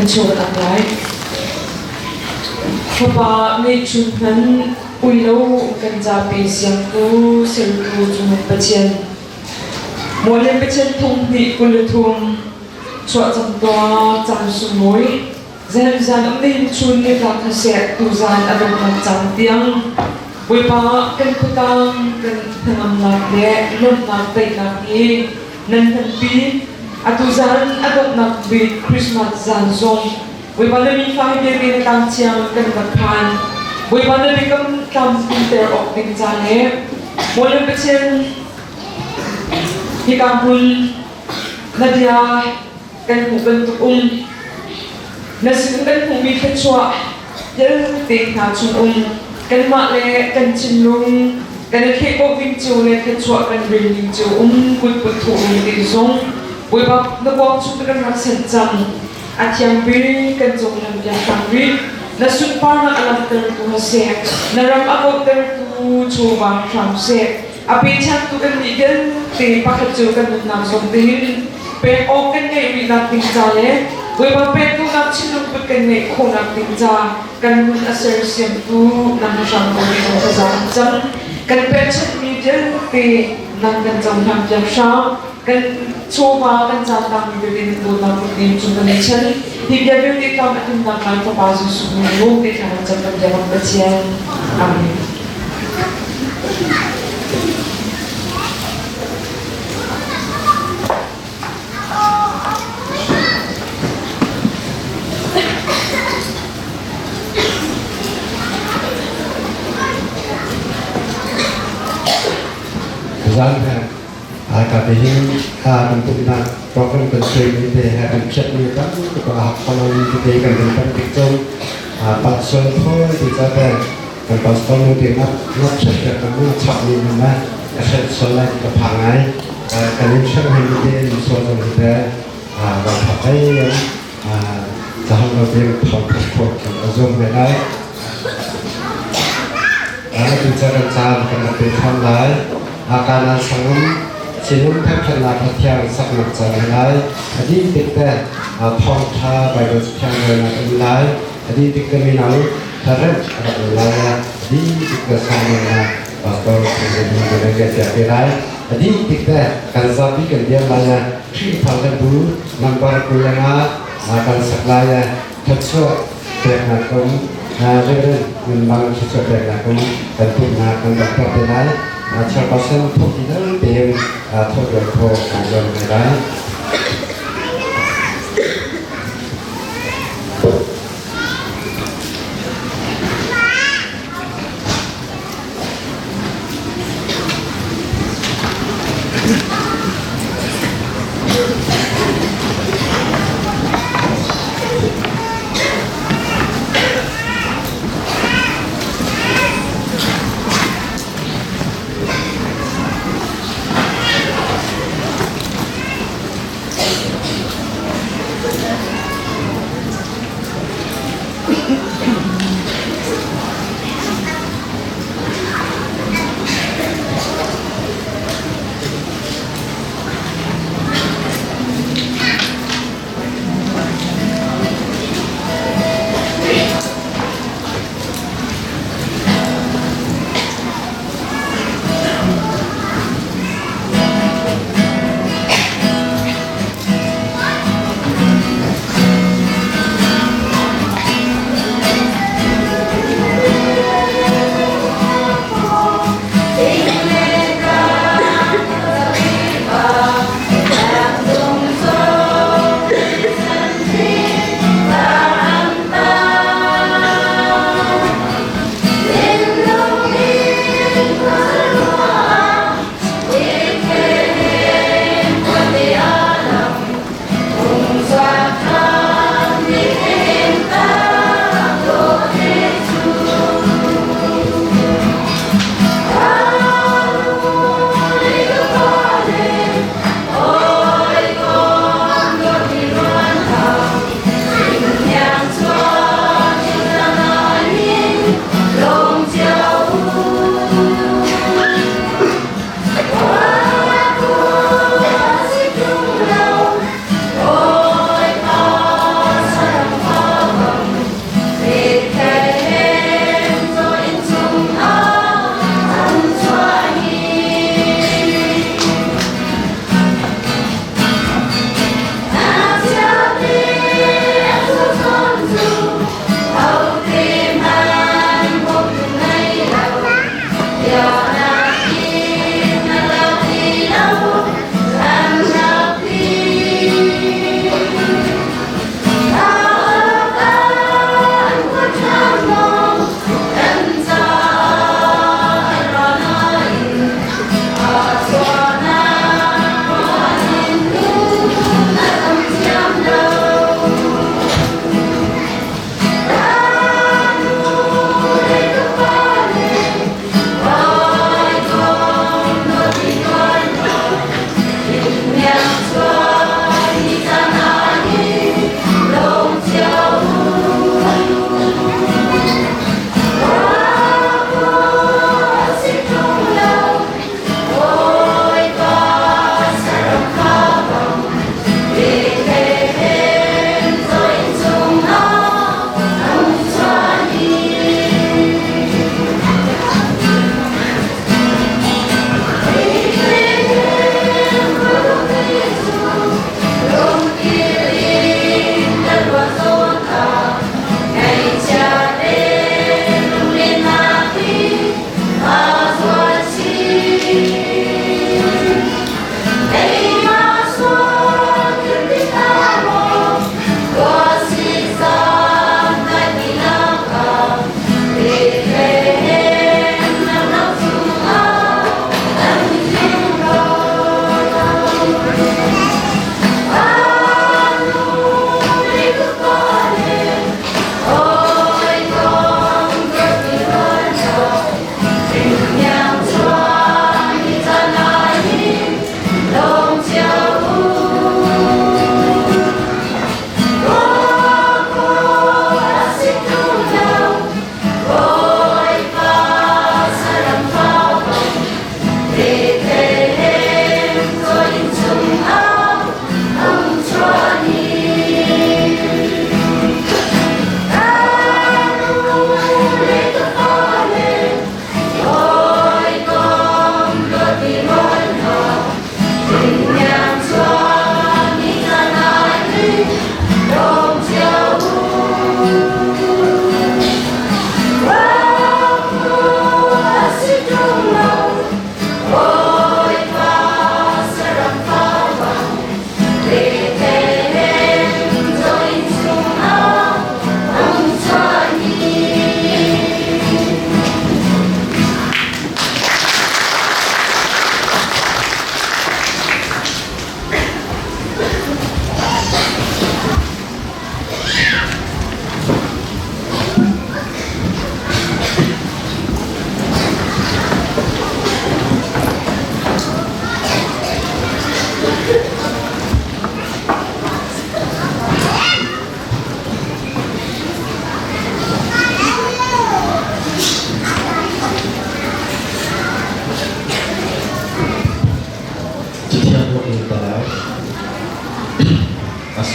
Kan chuak tak lai. Fapa ngeihchun hman ui lo kan zapi siangtu sertu cungnung Pathian. Muallian Pathian thong hnih 23 chuah cang tuah caan sunglawi. Zan zan um nihin chun ni tlak kha seh tuzan a donghnak caan tiang Bawipa kan khuatang kan hnangamnak le lawmhnak daihnak hi nan hmanpi. Atu zan a donghnak bik Christmas zan zong Bawipa na mi fa hi vialte na tlang thiang kan rak phan. Bawipa na biakam tlamtlinter awk ding ca le Bawipa Pathian hika hmun na bia kan hmuh bantuk um na sin kan hmuhmi thluachuah vialte hna chung um kanmah le kan thinlung kan i thleh khawh ding cio le thluachuah kan rel ning cio um kutput thuhmi te zong Bawipa na kuang chung kan rak sanh cang. A thiang bik kan cunglam tiang tang rih. Na sunparnak a langhtertu ha seh, na ram a kauhtertu chawva hram seh. A pechantu kan nih vialte pakhat cu kan nunnak zong tihin pek awk kan ngeih rihnak ding ca le Bawipa pek duhnak thinlung put kan ngeih khawhnak ding ca kan nun a sersiamtu nang hram ko nih zong thazaang an cang. Kan pekchanhmi vialte nang kan cohlang piak hram. Kan chawva kan caan tangmi vialte nan dawtnak kut nim cung kan i chan. Hi bia vialte tlam a tlinnak lai Fapa Jesuh min lawm te thla kan cam kan bia bang Pathian. Amen. Zan he ka te hin kan pumhnak program kan suaimi te he kan phiatmi tam tuk a hak pangami tete kan kan tam tik cun pastor thawi ti ca te kan pastor nu te nak nak phiat ka kan nu chapmi man na ka hrelh sual lai ti ka phang ngai. Kan in hrelh hei te in sual zong hi te van phak ai cahang lo te thong khat khawt kan azum ve lai. Tu ca kan caan kan rak pe than lai. Kanan sangum sinum thangthatnak thiang saknak caan lai. Adi tik te thawngtha Bible thiang relnak um lai. Adi tik te mino tharem rak um lai. Adi tik te sangnak pastor te lai. Adi tik te kan zapi kan diam lai. Khrihfa le bu number 25 kan sak lai. Thluachuah peknak kong Reverend Ngun Mang thluachuah peknak kong kan pumhnak kan rak tuah te lai. Chairperson thawk ti dal tein thawk rian kho kan zuam te lai.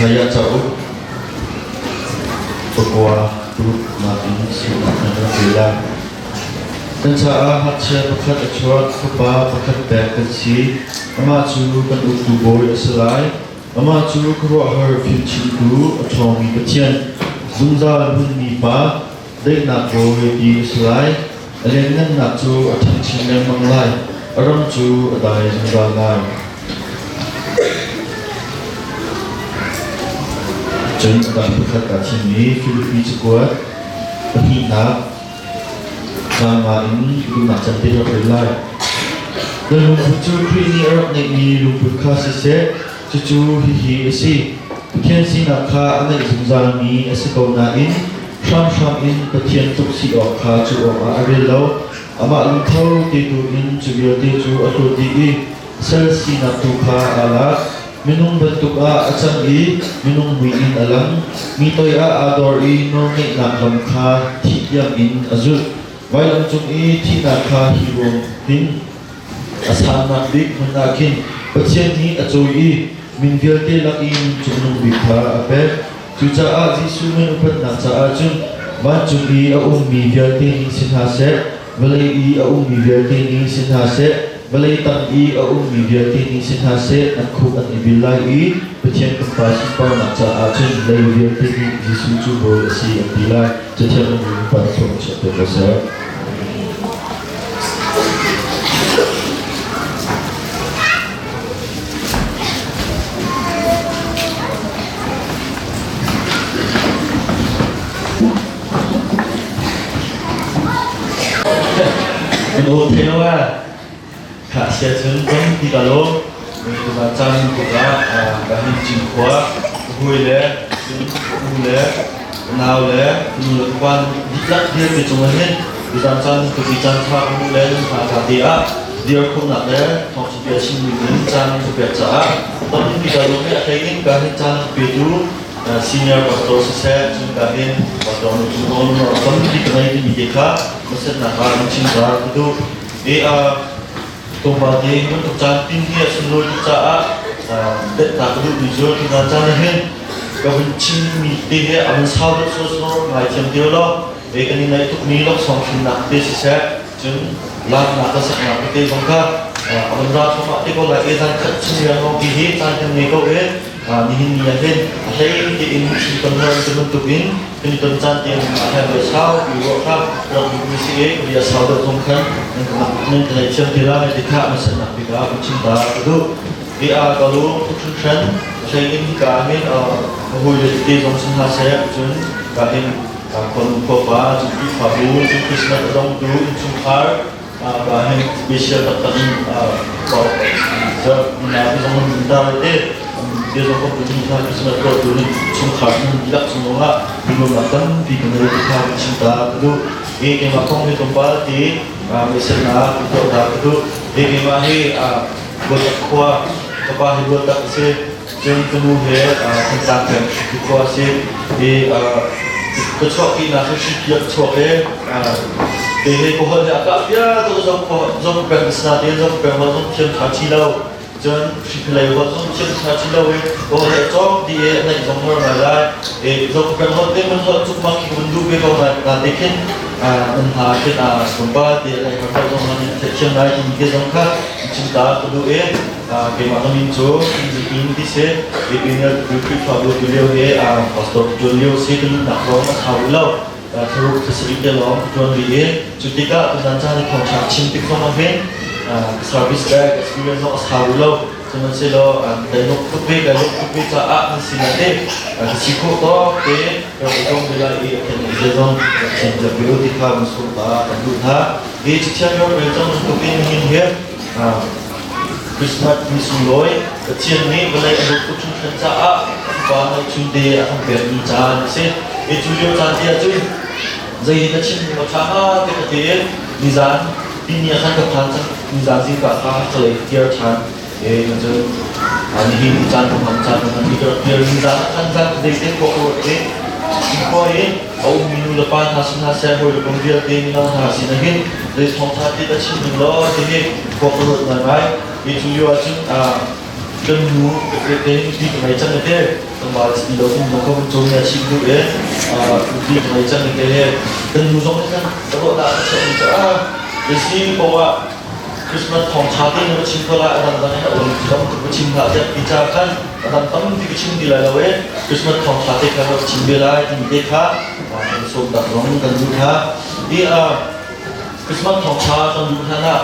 Isaiah cauk pakua paruknak in sihnak nan rak rel lai. Kan caah ngakchia pakhat a chuak, fapa pakhat pek kan si. Amah cu kan uktu bawi a si lai. Amah cu khuaruahhar fimchimtu, a ṭhawngmi Pathian, zungzal hmunmi Pa, daihnak bawi ti a si lai. A lianngannak cu a ṭhang chin lengmang lai. A ram cu a dai zungzal lai. Cun a dang pakhat aa thimmi Filipi cakuat pahnihnak Tlangva in duhnak can te rak rel lai. Na lungput cu Khrih nih a rak ngeihmi lungput kha siseh, cucu hihi a si. Pathian sinak kha a ngeih zungzalmi a si ko nain hramhram in Pathian tluk si awk kha cu awkah a rel lo. Amah lungtho te tu in cu vialte cu a hlawt dih i sal sinak tu kha aa lak. Minung bantuk ah a cang i minung mui in a lang. Mi toi ah aa dor i nawlngeihnak lam kha thih tiang in a zulh. Vailam cung i thihnak kha hi ruang hin a sannak bik hmun ah khin Pathian nih a cawi i min vialte lak i min cungnung bik kha a pek. Cucaah Jesuh min upatnak caah cun vancung i a ummi vialte nih si hna seh, vawlei i a ummi vialte nih si hna seh, vawlei tang i a ummi vialte nih si hna seh an khuk an i bil lai i Pathian kan Pa sunparnak caah cun lei vialte nih Jesuh cu Bawi a si an ti lai. Cathiang in pan thluak chiah te ko seh. Kan aw thei lo ah Kha sia cun kan ti ka lo tuzan caan tukah ka hin Cinkhua ka hawi le cun ka u le ka nau le ka nu le ka pa dihlak vialte cungah hin tuzan caan tuk i caan ṭha ka hmuh le nan hna ṭha te ah dir khawhnak le thawngṭha bia chim ding in caan ka pek caah tampi ka lawm i a hlei in ka hin caan petu senior pastor siseh cun ka hin pastor nu cung tampi ka ngei timi te kha masetnak ah na chim ta ka duh. I tlawmpal te bantuk caan pin hi a sunlawi tuk caah detnak ka duhmi cu tuzan caan ah hin ka vun chimmi te hi a vun sau deuh sawsawh ngai thiam ti law e kan i ngaih tukmi laksawng hrimnak te siseh cun laamnak le saknak tete zong kha a vun ra thluahmah te ko lai i zan khat chung riangmang ti hi caan kan ngei ko i nihin ni ah hin a hlei tein chim ton lo ti bantuk in kan i ton caan te ah hin voi saupi ruah kha rak duhmi si i bia sau deuh zong khan nan ka ngaihthiam ti lai ti kha hmasanak bik ah kan chim ta ka duh. Hi a ka lu hringhran hlei in ka hin hawi le tete zong si hna seh cun ka hin khuanu khuapa cun Khrihfabu cun Christmas a dongtu innchungkhar ka hin special taktak in zong in ta te bia zong kan pun hna Christmas tuahtu nih chungkhar nan dihlak chung zongah lunglawmhnak tampi kan nei ti kha kan chim ta ka duh. Hi keimah kong hi tlawmpal ti meisennak tuah ta ka duh. Hi keimah hi Bualtak khua ka pa hi Bualtak a si. Cun ka nu he Thantlang peng Hripi khua a si. Hi ka chuahpinak hi Hripi ah ka chuak i te he ka holh he a kah bia tu zong zong peng ka si nain zong peng holh zong thiam ṭha chi lo. Cun Hripi lei holh zong thiam ṭha chi lo i ka holh he cawk ti i a naih zong har ngai lai. I zong peng holh te mun holh cuk mak khi ka vun duh ve ko na te khin nan hna khin a sumpa ti a lei har zong nan theih lai timi te zong kha chim ta ka duh i keimah ka min cu in ti si Pioneer Khrihfabu tu lio hi pastor tuan lio si ka nunnak zong a sau lo thlaruk thlasarih te lawng ka tuan rih i cu tikah tuzan caan i thawngṭha chim tik zong ah hin service le experience zong a sau lo sihmanhsehlaw kai lawm tuk ve kai lawm tuk ve caah nan sinah te ka si khawh tawk te ka i zong ve lai i a then i zong thiam piak ve u ti kha kan sawm ta kan duh hna hi cathiang rak rel cang bantuk in hin hi Christmas ni sunglawi Pathian nih vawlei a dawt tuk hringhran caah pa ngeihchun te a kan pekmi caan a si. Hi cu lio caan te ahcun zei hi na chim ning a ṭha hnga ti ka ti nizan tini ah khan ka phan cang nizan zingka kha ka lei tiar ṭhan e cun nihin ni caan ka hman caan ka hman i ka rak tiar nizan ah khan zan zei te khua ka ruat i khua i a ummi nu le pa hna sin hna seh hawi le kom vialte mino hna sin ah hin zei thawngṭha ti ka chim ning law ti hi khua ka ruat ngaingai. Hi cu lio ahcun Kan nu te nupi ka ngei cang te tlangval si lo in zong ka vun cawm ya chim duh e nupi ka ngei cang te he kan nu zong nih khan ka ruahnak a cheuh mi caah si poah Christmas thawng ṭha tein na va chim ko lai a dangdang in a um tam tuk va chim hlah tiah ti ca khan a dang tampi ka chim ti lai lo e Christmas thawng ṭha te kha va chim ve lai timi te kha kan sawm tak zong kan duh hna i Christmas thawng ṭha kan duh hna ah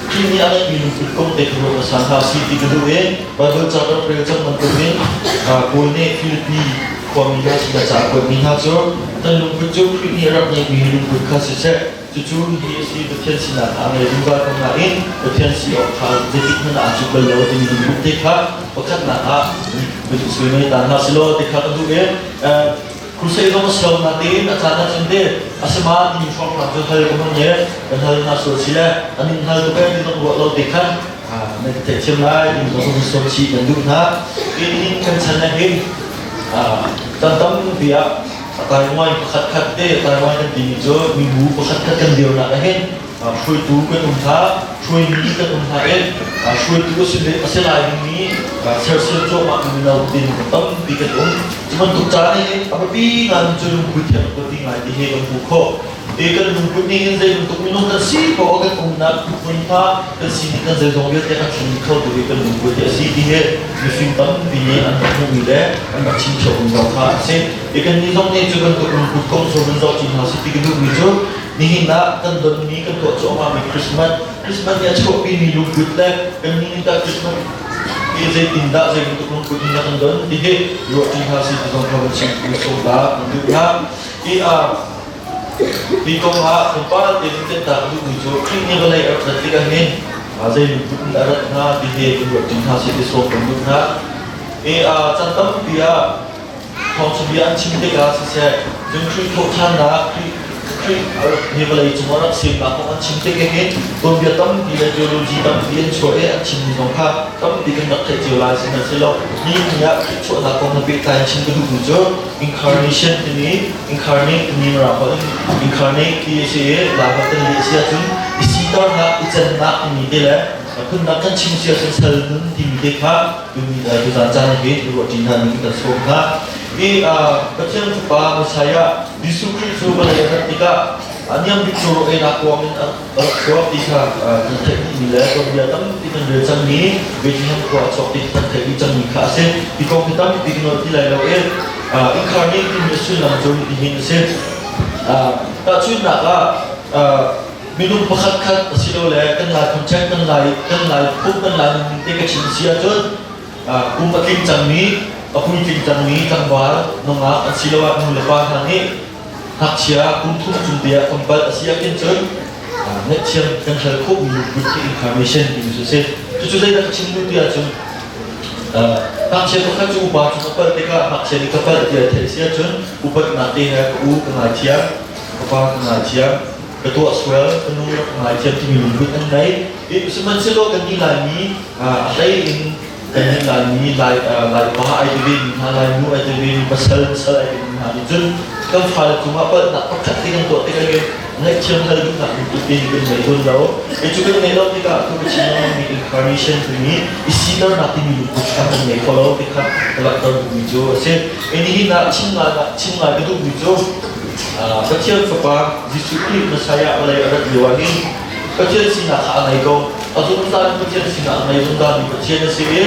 Khrih nih a ngeihmi lungput kong te kha ruat hmasa hna usih ti ka duh i Bible ca kan rel cang bantukin Paul nih Filipi khuami hna sinah ca a kuatmi hna cu nan lungput cu Khrih nih a rak ngeihmi lungput kha siseh cucu hi a si Pathian sinah aa ngei zungzal ko nain Pathian si awk kha zeitik hmanh ah aa cuh bal lo timi lungput te kha pakhatnak ah sui ta hna silaw ti kha ka duh i Crusade zong a si lo natein a caan ahcun te a si ma timi hrawnghrang cu hal ka hmang i kan hal hna sual si le an in hal tuk e ti zong ruah lo te khan nan ka theihthiam lai timi zong kan sawm chih kan duh hna. Nihin kan chan ah hin tam tampi ah Taiwan pakhat khat te Taiwan kan timi cu mibu pakhat khat kan dirnak ah hin hruaitu kan um hna, hruaimi kan um hna i hruaitu a si lai dingmi sersiam cuahmah mi mino tin tampi kan um. Cu bantuk caan i a biapi ngai cu lungput hi a biapi ngai ti hi kan hmuh khawh. I kan lungput nih hin zei bantuk minung kan si ko kan umnak hmun kha kan sining kan zeizong vialte kan thleng kho tu hi kan lungput hi a si ti hi mifim tampi nih an rak hmuhmi le an rak chim ṭheo zong kha a si. I kan nih zong nih cu bantuk lungput kong cu van zoh ṭi hna sih ti ka duhmi cu nihin ah kan donmi kan tuah cuahmahmi Christmas Christmas nih a chuahpimi lungput le kan nih nih tah Christmas hi zeitindah zei bantuk lungput in dah kan don ti hi ruah ṭi hna sih ti zong kha van chim sawm ta kan duh hna. Hi hi kong ah tlawmpal tein kan ta ka duhmi cu Khrih nih vawlei a rak rat tikah hin zei lungput in dah a rat hnga ti hi ruah ṭi hna sih ti sawm kan duh hna. Hi chan tampi ah Thawngṭha bia an chim tikah siseh, cun Khrih thawhṭhannak, Khrih Khrih hi vawlei cung a rak semnak kong an chim tik hin tuanbia tampi le theology tampi an chuah i an chimmi zong kha tampi kan rak theih cio lai sihmanhsehlaw ni ni ah Khrih chuahnak kong he pehtlai in chim ka duhmi cu incarnation timi incarnate timi mirang holh in incarnate ti a si i Laiholh kan leh a si ahcun i sitarnak i cannak timi te le phundang kan chim si ahcun sal nun timi te kha tuzan caan hi ruah ṭi hna ning kan sawm hna. Hi Pathian Fapa Messiah Jesuh Khrih cu vawlei a rat tikah niam bik cu einak kuang in a rak chuak ti kha kan theih dihmi le tuanbia tampi kan rel cangmi Bethlehem khua a chuak ti kan theih dih cangmi kha a si. Hi kong hi tampi kan nawl ti lai lo i incarnate timi sullam cu hitin a si. Tahchunhnak ah minung pakhat khat asilole kan Lai phungcheng kan Lai kan Lai phung kan Lai nunning te ka chim si ahcun kum a tling cangmi a puitling cangmi tlangval nungak asiloah nu le pa hna nih ngakchia kum thum cung te ah kan palh a si ahkhin cun ngaihthiam kan hal khawhmi lungput khi incarnation timi cu a si. Cucu zeidah ka chim duh ti ahcun ngakchia pakhat cu upa cung a palh tikah ngakchia nih ka palh tiah theih a si ahcun upatnak te he ka u ka ngaithiam ka pa ka ngaithiam ka tuah sual ka nu rak ngaithiam timi lungput an ngei. Sihmanhsehlaw kan nih Laimi a hlei in kan nih Laimi Lai Laipa ai ti ve mi hna Lainu ai ti ve mi pasal pasal ai ti mi hna nih cun kan fale cungah palhnak pakhat te kan tuah tikah hin ngaihthiam hal duhnak lungput te hi kan ngei tawn lo. Cu kan ngeih lo tikah tu ka chim lengmang mi incarnation timi i siternak timi lungput kha kan ngei kho lo ti kha ka langhter duhmi cu a si. Nihin ah chim ngai chim ngai ka duhmi cu Pathian Fapa Jesuh Khrih Messiah vawlei a rat lio ah hin Pathian sinak kha a ngei ko. A zungzal in Pathian sinak a ngei zungzalmi Pathian a si i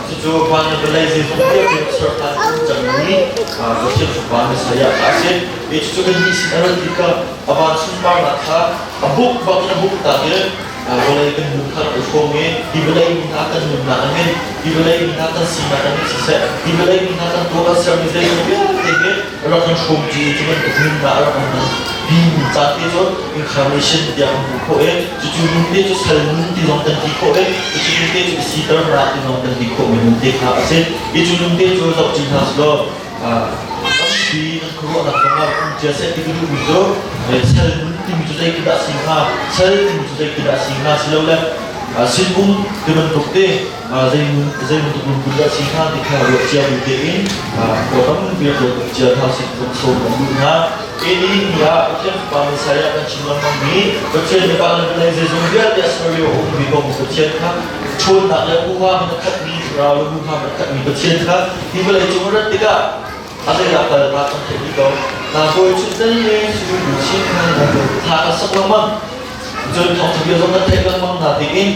cucu van le vawlei zeizong vialte serthan cangmi Pathian Fapa Messiah kha a si. I cucu kan nih sin a rat tikah a van sunparnak kha a buk bak in a buk tak i vawlei kan nun kha rak i hrawm i hi vawlei mi hna kan nunnak ah hin hi vawlei mi hna kan sinak ah hin siseh hi vawlei mi hna kan tuah kan sermi zeizong vialte hi rak kan hrawmṭi cu bantuk nunnak a rak kan bi mi caan te cu incarnation tiah kan hmuh khawh i cucu nun te cu sal nun ti zong kan ti khawh i cucu nun te cu i siternak ti zong kan ti khawh mi nun te kha a si i cu nun te cu zohṭi hna selaw tampi nan khuaruahnak zongah um cia seh ti ka duhmi cu sal nun timi cu zei khi dah si hnga sal timi cu zei khi dah si hnga silole sinum ti bantuk te zei zei bantuk lungput dah si hnga ti kha ruah cia bu tein khua tampi ruat cia hna sih zong sawm kan duh hna. Nihin ni ah Pathian Fapa Messiah kan chim lengmangmi Pathian nih van le vawlei zeizong vialte a ser lio a ummi kong Pathian kha ṭhawnnak le huham in a khatmi thlarau le huham in a khatmi Pathian kha hi vawlei cung a rat tikah a zeidah kalnak kan theih dih ko. Na kawi chuntel le sulu chin khan thla kan sak lengmang. Cun thawngṭha bia zong kan theih lengmang hna tiin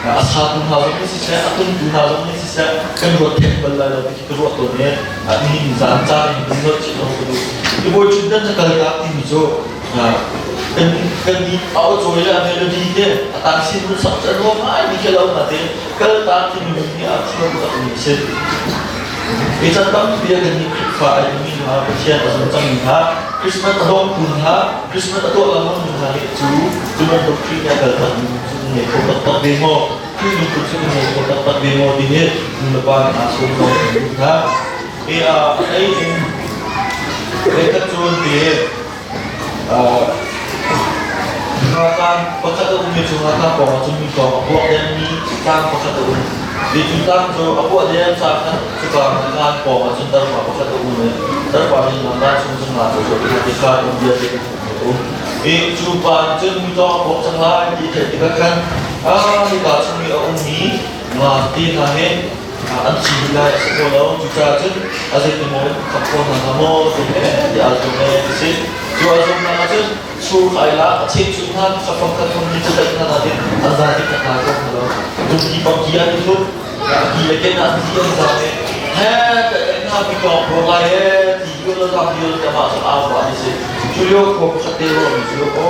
a satu hna zong nih siseh, a tumtu hna zong nih siseh kan ruat thek bal lai lo ti ka ruah tawn i nihin zan caan in kan ruat chih lo ka duh. I bawi ṭhutdan na kaltak timi cu kan kan ni a aw cawi le a melody te a tang sin mun sak cu a nuam ngai mi khi lo na te kaltak timi min hi a chuak tak mi a si. Hi can tampi ah kan nih Khrihfa ai timi hna Pathian a zum cangmi hna Christmas a dongtu hna Christmas a tuah lengmangmi hna nih cu cu bantuk Khrih nih a kaltakmi cu ngei kho taktak ve maw? Khrih lungput cu ngei kho taktak ve maw ti hi nu le pa nih aa sawm lo kan duh hna. Hi a hlei in voikhat cun ti Ngakam pakhat a um i cu ngakam pawngah cun mi kong a puak dengmi tlang pakhat a um. Hi cu tlang cu a puah deng caah khan cuka ngakam pawngah cun darpa pakhat a um i darpa nih ngakam chung cun nga cu a zuat i kha um vialte a um. I cu pa nih cun mi kong a puak cang lai ti theih tikah khan hika chung i a ummi nga tete hna hi an thi dih lai a si ko lo. Cucaah cun a zeitimaw in khap kho hna hnga maw ti he ti aa zuam e ti si. Cu aa zuamnak ah cun sur kha ai lak, a cheh cu hna khat khat hmun ni cu tlaih hna nain an za ti khat hna ko hna lo. Dungki pangki an i thup, a ki le ken ah ti an zam i he hna mi kong ruang lai he ti yo la zam yo te mah cu aa wa ni si. Cu lio khua pakhat te ruang mi cu o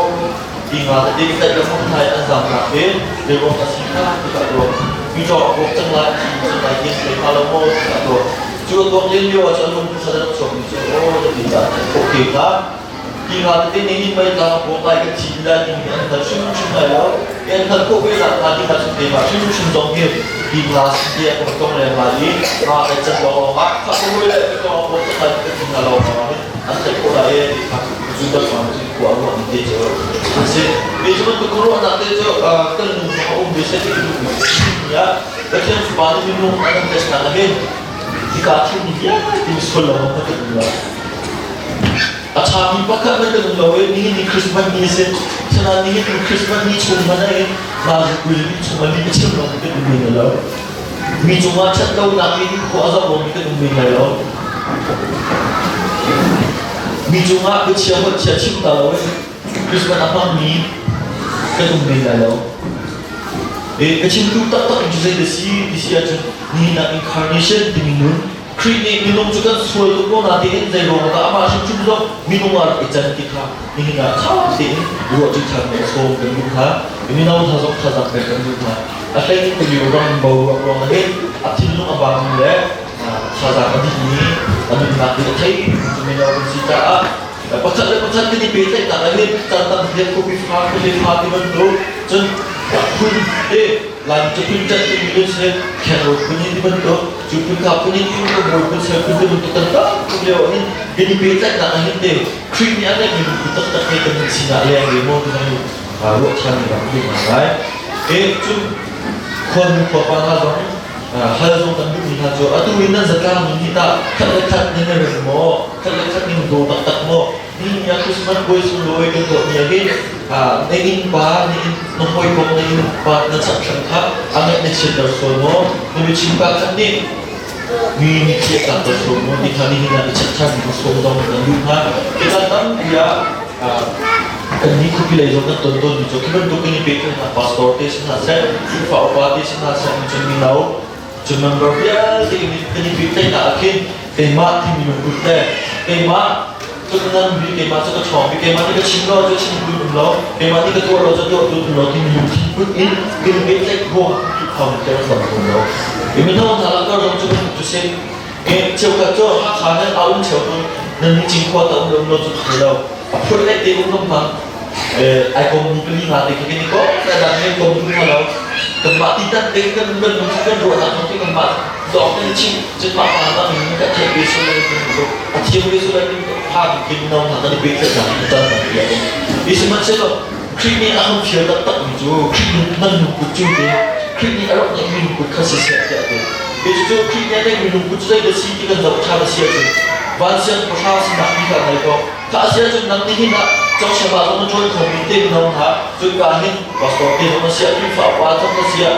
ti nga te tlaih le mong thai an zam nak he le ruang a si kha ti ka ruang. Mi cawk a bawk cang lai ti cang lai kin thei hnga lo maw ti ka ruang. Cu a tuak len lio ah cun lung khat a rak chuak mi cu o ti ta okay kha ti nga tete nih hin mei tlang bawk lai kan thi lai timi an hngal hrimhrim lai lo. An hngal khawh ve nak hnga ding ah cun keimah hrimhrim zong hi ti nga si tiah ka tong leng lai i nga kai can lawng ah kha ka hawi le ka tong bawk cang lai ka ti hna lawng ah an theih khawh lai e ti kha cu kan fa cu khua ruah ni te cu an si. Mi cu bantuk ruahnak te cu kan lung a um ve se ti ka duh mi ah Pathian Fapa nih minung an kan test nak hin hika thil mi vialte sual lo ka kan um lo. A ṭhami pakhat hmanh kan um lo i nihin ni Christmas ni a si. Asinain nihin ni Christmas ni chung hmanh ah hin nazikui ni chung ah lih a chim lomi kan um men lo. Mi cungah ṭhat lonak in khua a zoh lomi kan um men lai lo. Mi cungah biachia holhchia chim ta lo in Christmas a hmangmi kan um men lai lo. Ka chimtu taktak in cu zei dah si ti si ahcun nihin ah incarnation timi nun Khrih nih minung cu kan sual tuk ko natein zei ruangah dah amah hrimhrim zong minung ah rak i can ti kha nihin ah ṭha tein ruahṭi ṭhan le sawm kan duh hna. Mino hna zong thazaang pek kan duh hna. A hlei in tulio ram boruak ruangah hin a thinlung a baangmi le thazaang a dihmi a nunnak hi a thei cu mino kan si caah pakhat le pakhat kan i pehtlaihnak ah hin caan tam hian khuapi fa khuali fa ti bantuk cun phun te Laimi cu phun ṭanh timi kan si khengrawl phun hi ti bantuk cu phun kha phun hi ti bantuk bawi phun sel phun ti bantuk kan tam tuk lio ah hin kan i pehtlaihnak ah hin te Khrih nih a ngeihmi lungput taktak he kan sinah leng ve maw ti zong ruah ṭhan mi rak duh ngai. E cun khuanu khuapa hna zong hal zong kan duhmi hna cu atu in nan zatlang mi nih tah khat le khat nan i rem maw khat le khat ning daw taktak maw ni ah Christmas puai sunglawi kan tuah ni ah hin na inn pa na inn na hawikom na inn pa na chakthlang kha a ngaih na chiatter sual maw na biachim ka khat nih mi nih chiat ter sual maw ti kha nihin ah i check ṭhan mi sawm dong kan duh hna kita tampi ah kan ni khuapi lei zong kan ton tawn mi cu khi bantuk in i pehtlaihnak pastor te si hna seh Khrihfa upa te si hna seh cun mino cun member vialte in kan i pehtlaihnak ah khin keimah timi lungput le keimah cu ka ngan bi keimah cu ka ṭhawng bi keimah nih ka chim lo cu chim tu um lo keimah nih ka tuah lo cu tuah tu um lo timi lungthin put in kan pehtlaih ruang kham ter tam tung lo i mino hna lakar zong cu bantuk cu si e cheukhat cu Hakha nan a um cheu tu nan ni Cinkhua ta um lo lo cu thei lo a phut le te um lam hmang ai kom ni pali nga te khi kan i ko dan ne kom tu hna lo kanmah ti tan te kan kan lung kan ruahnak zong khi kanmah dawk kan chim cun mah pa na min ka theih ve sul lai tin ko a thiam ve sul lai tin pha kin no na kan i pe thai na tan na ti a um sihmanhsehlaw Khrih nih a kan fial taktak mi cu Khrih nun nan lungput cu te Khrih nih a rak ngeih mi lungput kha si seh tiah ti cu Khrih nih a ngeih mi lungput cu zei dah si ti kan zoh ṭhan a si ahcun. Van siangpahrang sinak ti kha ngei ko. Kha a si ahcun nang nihin ah cawngsiam ah zong na ṭuan khomi te mino hna, cun ka hin pastor te zong na si ah, Khrihfa upa zong na si ah,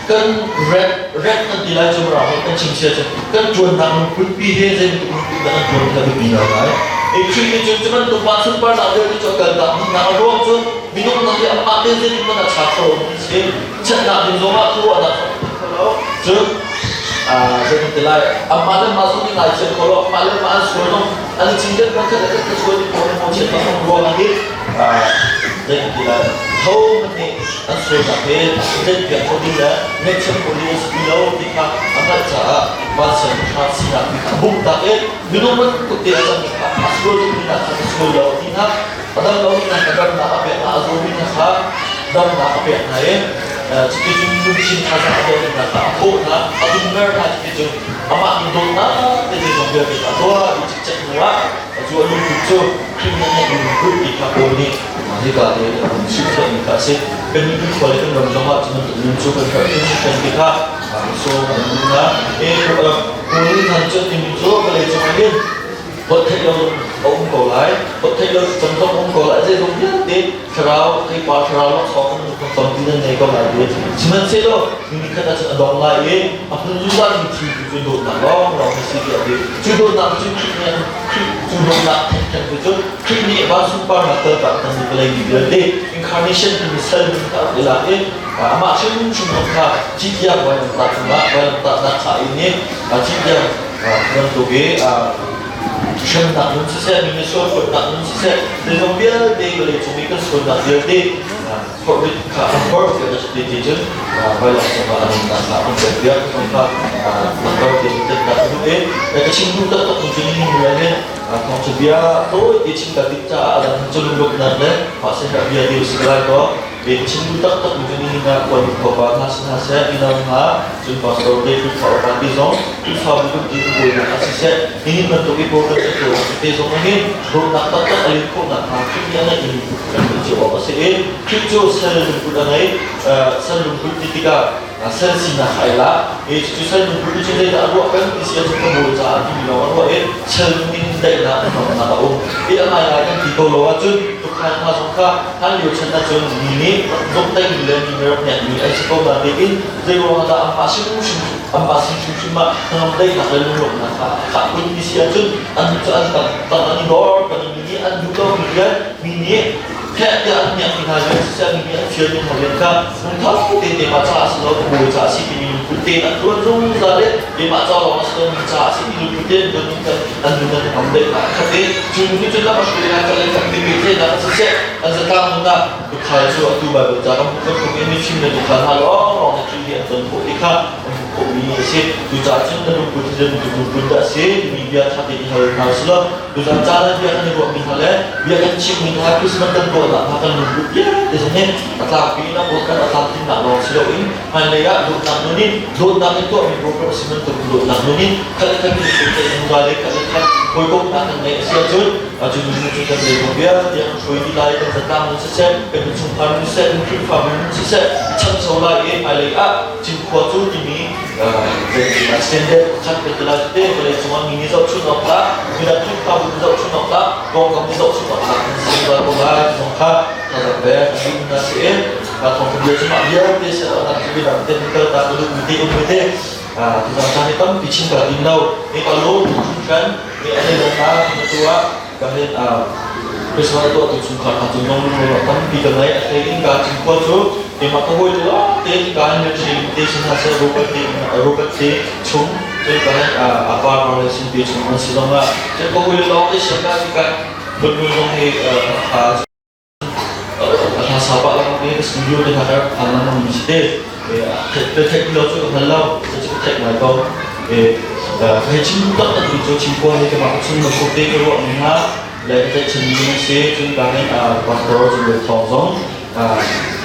kan ret ret kan ti lai cu mara kan chim sia cu kan ṭuannak lungput pi he zei bantuk lungput dah kan ṭuan kha biapi lo ngai. E Khrih nih cun cu bantuk van sunparnak vialte cu a kaltak dihnak a ruang cu minung nak hi amah te zeitik hmanh ah ṭha kho lo si. Chiatnak ding zongah khuaruahnak kho lo. Cun zei ti lai, amah le mah zong nih ngaithiam kho lo, amah le mah an sual zong an i cinken kan khat le khat sual ding ko mo chiat zong ruang ah hi zei ti lai, ho hmanh nih an sualnak he zeitiang kho ding le ngaihthiam kho ding a si ti lo ti kha a hngalh caah van siangpahrang sinak ti kha bumtak i minung bantuk te a cangmi kha a sual tukmi hna kha ka sual lo ti hna, a dam lomi hna kha damnak a pek hna, a zawmi hna kha damnak a pek hna i cuticun lungthin thazaang a dermi hna kha a thawh hna, a dummer hna. Cuticun amah nih dawtnak te zeizong vialte kha a tuah i cikcek hnuah cu a lungput cu Khrih nih a ngeihmi lungput ti kha Paul nih hika te a hun chimhfiahmi kha a si. Kannih kan khua le kan ram zongah cu bantuk nun cu kan herh hringhran ti kha sawm an duh hna. Paul nih hna cu timi cu vawlei cungah hin holh theih lo a um ko lai, holh theih lo cam zong um ko lai, zeizong vialte thlarau theipar thlarau laksawng kan tampi nan ngei ko lai ti. Sihmanhsehlaw mi nikhat ahcun a dong lai i a hmun zungzal mi thil tu cu dawtnak lawnglawng a si tiah a ti. Cu dawtnak cu Khrih nih Khrih cu dawtnak thengtheng cu Khrih nih van sunparnak kaltak kan vawlei mi vialte incarnation timi sal min kha a rak i lak i amah hrimhrim zong kha citiang vailamtah cungah vailamtahnak thah in i citiang bantuk i hremnak nun siseh, mi nih sualphawtnak nun siseh, zeizong vialte vawlei cung i kan sualnak vialte phorhrit kha an phorh tiah na ti ti cun vailam cungah a nunnak kha an pek piak zong kha langhter te in tetnak ka duh i ka chim duh taktak mi cu nihin ni ah hin thawngṭha bia tawi te chim ka dik caah a dang cu lunglawmhnak le mah siaherh bia ti si lai kaw chim duh taktak mi cu nihin ah khual khuapa hna si hna seh, mino hna, cun pastor te, Khrihfa upa ti zong, Khrihfabu kan ti buainak ah siseh, nihin bantuk i program kan tuah te zong ah hin dawtnak taktak a lin khawh nakhnga Khrih nih a ngeih mi kan hmuh cio awk a si i Khrih cu sal lungput a ngei. Sal lungput ti tikah sal sinak kha ai lak i cucu sal lungput cu zeidah a ruah peng ti si ahcun ka bawi caah timi lawng a ruah i sal ning daihnak nuamhnak a um i a ngaingai kan ti ko lo ahcun tukhal hna zong kha hlan lio chan ahcun mi nih zomhtaihmi le mi nih rak hnekmi an si ko natein zei ruangah dah anmah hrimhrim anmah sin hrimhrim ah hnangam daihnak le lunglawmhnak kha a khah kun ti si ahcun an cu an tam tam an i dor kan mi nih an duh lomi rian, mi nih heh tiah an miakmi hna rian siseh, mi nih an fialmi hna rian kha lungtho tein keimah caah a si lo, ka bawi caah a si timi lungput tein an ṭuan zungzal i keimah ca lawng a si lo, mi caah a si ti lungput tein ṭuan in kan an nun an hnangam daihnak a khat i cu nu cu lam a hruai lai kan le kan timi theihnak a siseh, an zatlang nun ah tuukhal cu atu Baibal ca kan hmuh bantuk in mifim le tuukhal hna lawnglawng nih thil hi an ton khawh ti kha an hmuh khawhmi a si. Cucaah cun na lungput hi zei bantuk lungput dah a si timi bia ṭha tein i hal hna usih law tuzan caan ah bia kan i ruahmi hna le bia kan chimmi hna, Christmas kan tuahnak hna, kan lungput vialte zong hi a tlangpi in a kan a tlamtlinnak lawng si loin hmailei ah dawtnak nun in dawtnak in tuahmi program a si bantuk dawtnak nun in khat le khat in pehtlaih zungzal i khat le khat hawikomhnak kan ngeih a si ahcun cu nu cu kan zeizong vialte an hruai dih lai. Kan zatlang nun siseh, kan innchungkhar nun siseh, kan Khrihfabu nun siseh chancho lai i hmailei ah Cinkhua cu timi standard pakhat kan ti lai te vawlei cungah mi nih zohchunh awk tlak, midang Khrihfabu nih zohchunh awk tlak, pawngkam nih zohchunh awk tlak kan si zungzal ko lai ti zong kha thazaang pek kan duh hna si i thawngtha bia cu mah vialte si lo nak cu midang te kal ta ka duh mi te um mi te tuzaan caan hi tampi chim ka tim lo. Mi ka lawm hringhran mi a nei dong na tu ah kan hin Christmas tuah tu chungkhar hna cu nong lung tampi ka ngei. A hlei in ka cinkhua cu keimah ka hawi le te ka hin ṭhin te sin hna seh, Robert te, Robert te chung, cun ka hin a pa le sin te chung an si zong ah cun ka hawi le lawng te siam ka ka phunnu zong hi a hla sa pah lang te studio te hna ka phan lang mi si te te theih lo cu ka hngal lo, cu ka theih ngai ko. Hei chim tak tak mi cu Cinkhua hi kamah ka chung bantuk te ka ruah mi hna le ka tlaihchan mi an si. Cun ka hin pastor Cun Thawng zong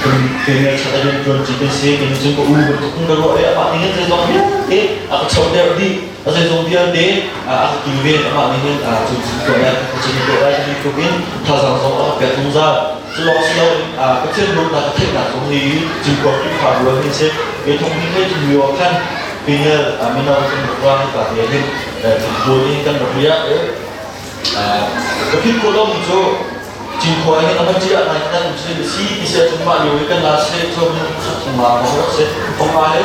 kan chat a rian ṭuan ṭi kan si. Kan cun ka u bantuk in ka ruah i amah nih hin zeizong vialte a ka choh deuh dih, a zeizong vialte a ka kilven. Amah nih hin cun cun tuah lai, cun tuah lai timi tluk in thazaang zong a ka pek zungzal. Cu lawng si loin Pathian dawtnak ka theihnak zong hi Cinkhua Khrihfabu ah hin si. Hi thawng hi hei lio ah khan Pinel mino kan rak ra hi ka te hin bawi in kan rak riak i ka phit khawh lomi cu Cinkhua hin a hman cia ngai kan si si ti sia chung mah lio i kan la se cu minung khat thong nga thong rak si thong nga he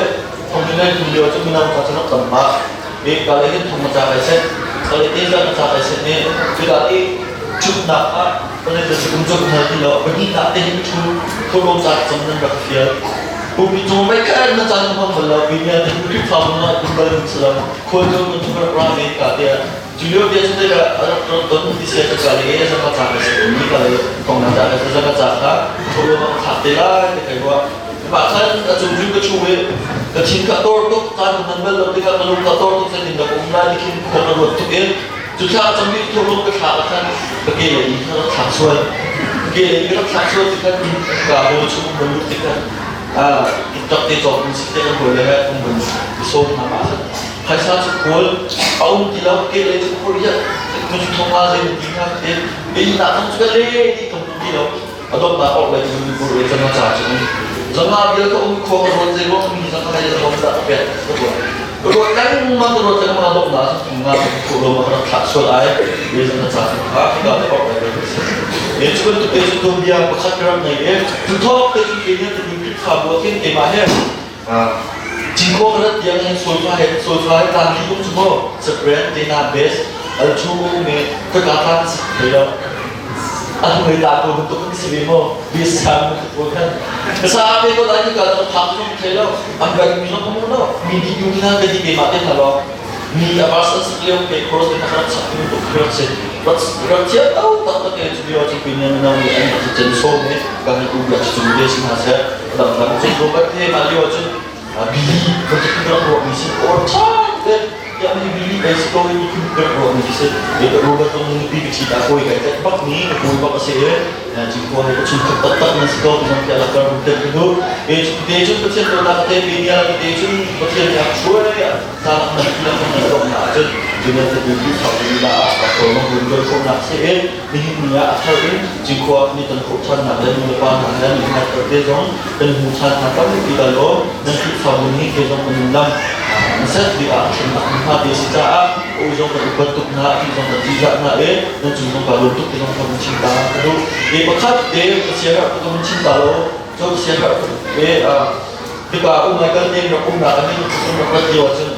thong hin lai thum lio cu mino ka cu rak tam ma e ka le hin thong ma cha kai set ka le te za ma cha kai set ne cudah i chutnak ah pale te kum cu hal ti lo pahnih nak te hin thu thulom ca cam nan rak fial pumpi cung mai khan na caan hmang bal lo pi nia te Khrihfa bu ah tum bal salam khual cu mun chu rak ra ve ka te cu lio te cu te ka rak ton ti sia ka le zaka ca ka si ni ka le thong na ca ka zaka ca kha thulom ah thak te lai te kai wa mah khan a cung ju ka chu i ka thin ka tor tuk caan man bal lo tikah ka lung ka tor tuk sen in ka um lai khin khua ka ruat tuk in cu thla cam bi thulom ka thla khan ka ke le i kha rak thlak sual ke le i rak thlak sual tikhan ka bo chung ban lut tikhan TikTok te cawk in si te kan hawi le he kan vun i sawm hna ma phaisa cu kawl a um ti lo ke le cu Korea kun thong nga zei ti kha te in na thong cu ka le ti thong ti lo a dom na or le cu bur le zanga cha cu zanga bial ka um kho ka ruat zei ruang mi zanga hai zanga da pet ka ruat ka ruat lengmang ka ruat lengmang a dom na cu thong nga ko lo ma ka rak thlah sual ai le zanga cha cu kha ka or le e cu bantuk te cu tuanbia pakhat ka rak ngei e cu thawk te cu ke nih tu Khrihfabu ah khin keimah he Cinkhua ka rat tiang hin solfa he tlang li um cu mu Spread te na best al chu me khoika tlang si thei lo a hnuai ta ko bantuk kan si ve mu bisam ko khan ka sa te ko lai ka ta phak zong thei lo am kan mi zong mu no mi di yu na ka di keimah te hna lo mi a bas an sak lio ke cross te na sak tu tuk rak si rak chia tau tak tak e chu bio chu pin na na ni an chu chen so me ka han u bia chu de sin ha se dang dang chu ro bat the ma lio chu bili ko chu rak ro mi si or tha te ya mi bili ai si ko ni khu rak ro mi si e ro bat tong ni pi chi ta koi kai tak bak ni ko bak se e chi ko he chu tak tak tak na si ko tu jang la kar te du e te chu pathian to na te pi ya te chu pathian ya chuai Nihin ni ah a thar in Cinkhua ni kan khawh ṭhannak le nulepa hna he nan i te zong kan hmu ṭhan hna tampi lai law nan Khrihfabu nih ke zong kan in lam set bik ah ṭhennak hmunhma te si caah u zong kan upat tuk hna ti zong kan ṭihzah hna i nan cung zong kaa lawm tuk ti zong kan chim ta ka duh. E pakhat te ka siaherh ka kan chim ta lo cu ka siaherh e Hika um ai kan ning rak umnak ah hin kan rak rat lio ahcun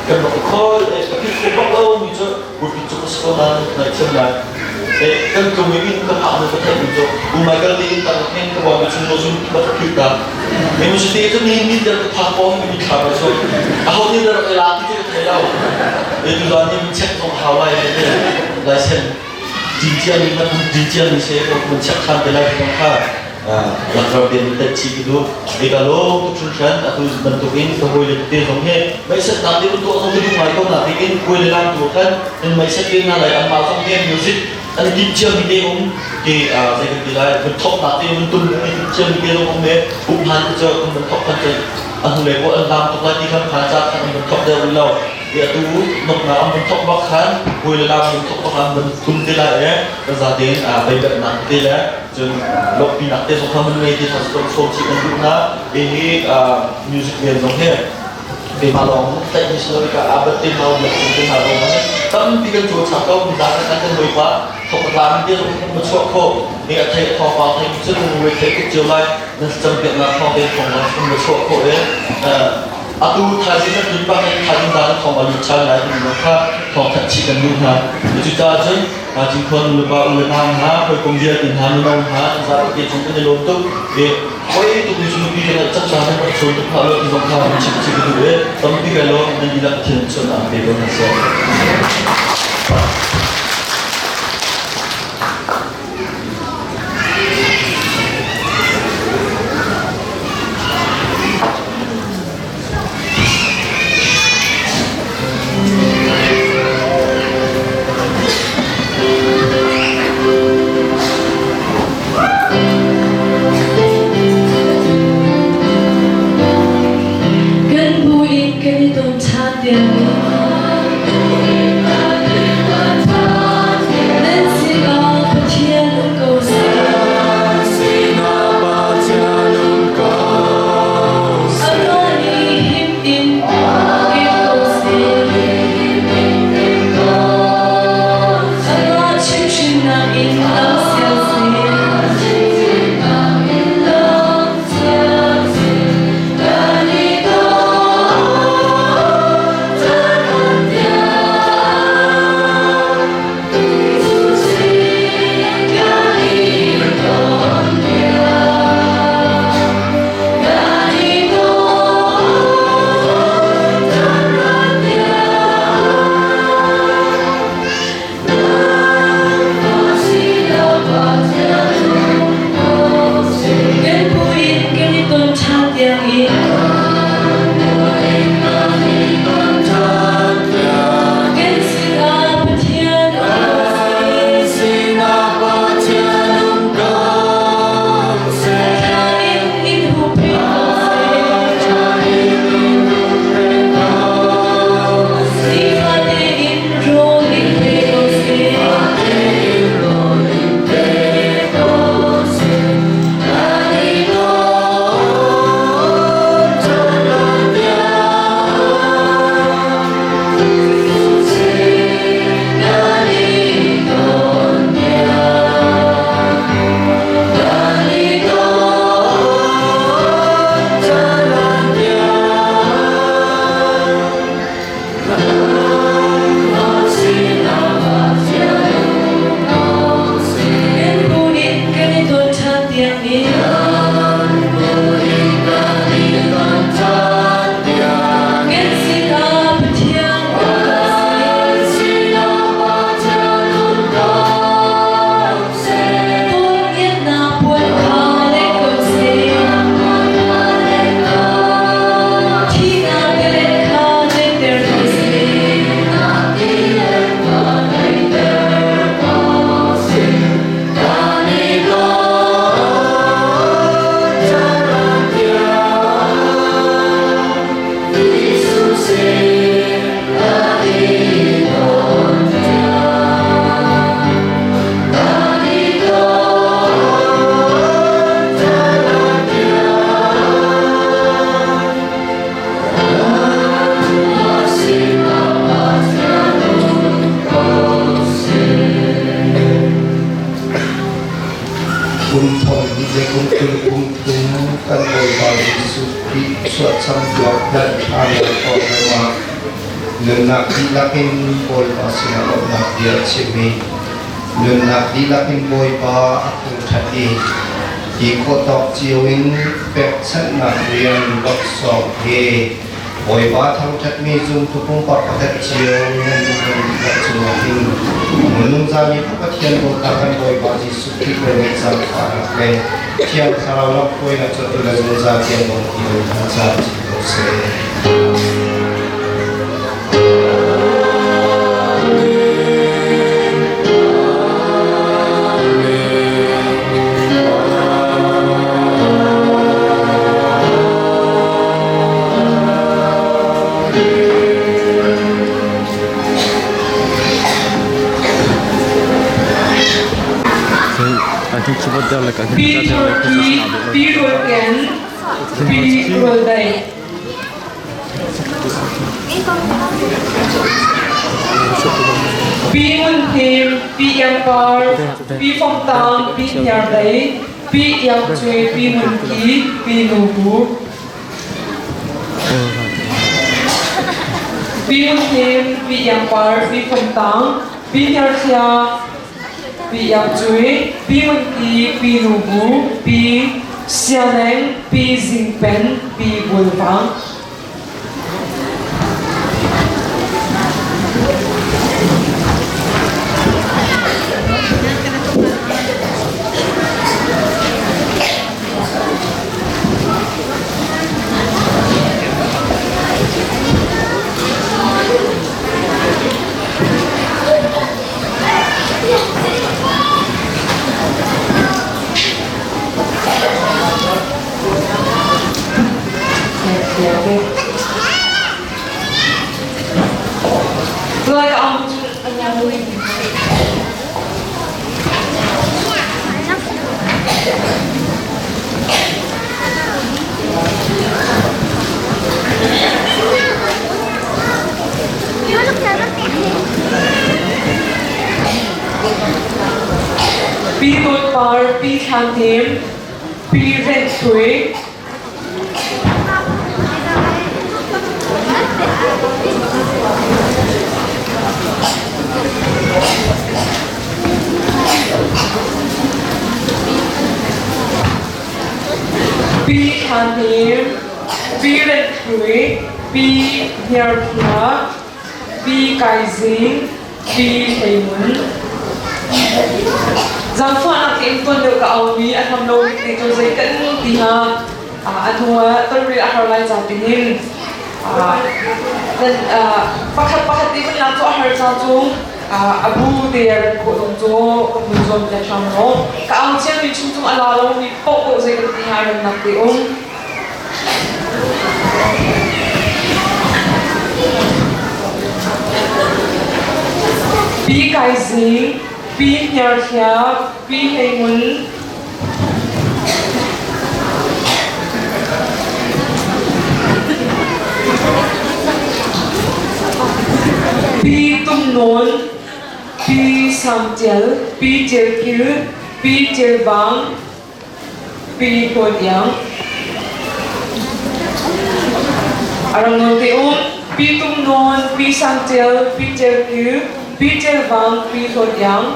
kan rak i khawl e ka philh khawh bak lo mi cu pulpit cu ka si ko nain ngaihthiam lai. E kan tlung i inn ka phak nu ka theih mi cu um ai kal ding tang hin ka bawmi chung lo zum ka ka philh ta. Me mu te cu ni min der ka phak ko mi thla mai so. Aho nih dah rak i lak ti cu ka thei lo. E tu zan ni min check zong hau lai le lai sen din cia mi na din cia mi se ko mun check than te lai ti kha Lakar te tet chi ka duh. Eka lo tuk hringhran atu bantukin ka hawi le te zong he meiset nak te tuah zong ka duh ngai ko na tiin kuai le lam tu khan in meiset te na lai anmah zong he music an timh cia mi te um ke zei kan ti lai mun thok nak te mun tum an timh cia mi te zong um le um han cu kan mun thok khan cu a hnulei ko an lam tuk lai ti khan khan ca khan an mun thok deuh rih lo ti atu nokna an mun thok bak khan kuai le lam mun thok bak an mun tum te lai e kan za tein beibatnak te le Cun lawmhpinak te zong kha mun ngei ti kha zong sawm chih kan duh hna. Hi music band zong hi keimah lawng tlaih mi si lo ka abat te mau biak cung te hna zong hi tampi kan cawl chak ko mi zan kan kan hawipa thok a tla mi te zong kan ma chuah kho ni a thei thawng pa thei cu kan ngui thei tuk cio lai nan cam piak nak thawng te thawng ma kan ma chuah kho e atu thaizing kan tun bang in thaizing zan thawng a lut chan lai ti zong kha thawng that chih kan duh hna cucaah cun Cinkhua nulepa u le nau hna, hawikom vialte hna, mino hna, an zapi cung kan i lawm tuk. I hoi tuk mi cu nupi kan cak caan kan rak chawn tuk hlah lo ti zong kha kan chim chih ka duh i tampi kai lawm nan dihlak Pathian chon ah pe ko hna seh. Kan bu in kan i ton ṭhan tiang. Kum 20 le kum 20 kum thum kan Bawipa Jesuh Khrih chuahcam tuak hlan ṭha ngai ko ah nunnak dihlak in Bawipa sinah lawmhnak bia a chim i nunnak dihlak in Bawipa a thangṭhat i ti khawh tawk cio in pekchanhnak rian laksawng he Bawipa thangṭhatmi zumtu pumpak pakhat cio nan lungdong dihlak cungah hin nungzami Pathian dawtnak kan Bawipa Jesuh Khrih velngeih zaangfahnak le Thiang Thlarau lamhruainak cu atu le zungzal tiang dong ti lo hna caah cin ko seh. Pi Turkey, Pi Rualken, Pi Rualdai. Pi Ngun Hnem, Pi Iang Par, Pi Phong Tang, Pi Hniar Dai, Pi Iang Cui, Pi Ngun Ki, Pi Nu Bu. Pi Ngun Hnem, Pi Iang Par, Pi Phong Tang, Pi Hniar Thia, Pi Iang Cui, Pi Ngun Ki, Pi Nu Bu, Pi Sianeng, Pi Zing Pen, Pi Bul Vang. Like Pi Dawt Par, Pi Thlan Hnem, Pi Rent Thluai, Pi Thlan Hnem, Pi Rent Thluai, Pi Hniar Thla, Pi Kai Zing, Pi Hlei Mun. Zaangfahnak tein tuan deuh ka aumi a hlam lo te cu zei kan ti hnga a hnu ah tonri a har lai ca tinin pakhat pakhat ti vun lak cu a har ca cu a bu te ran khawh dong cu ka mun zuam te hram lo ka au ciami chung cung a la lo mi poh poh zei kan ti hnga ran nak te um. Pi Kai Zing, Pi Hniar Thia, Pi Hlei Ngun, Pi Tum Nawn, Pi Sang Tial, Pi Tial Kil, Pi Tial Vang, Pi Hlawn Iang. A rang nawn te um. Pi Tum Nawn, Pi Sang Tial, Pi Tial Kil, Pi Tial Vang, Pi Hlawn Iang.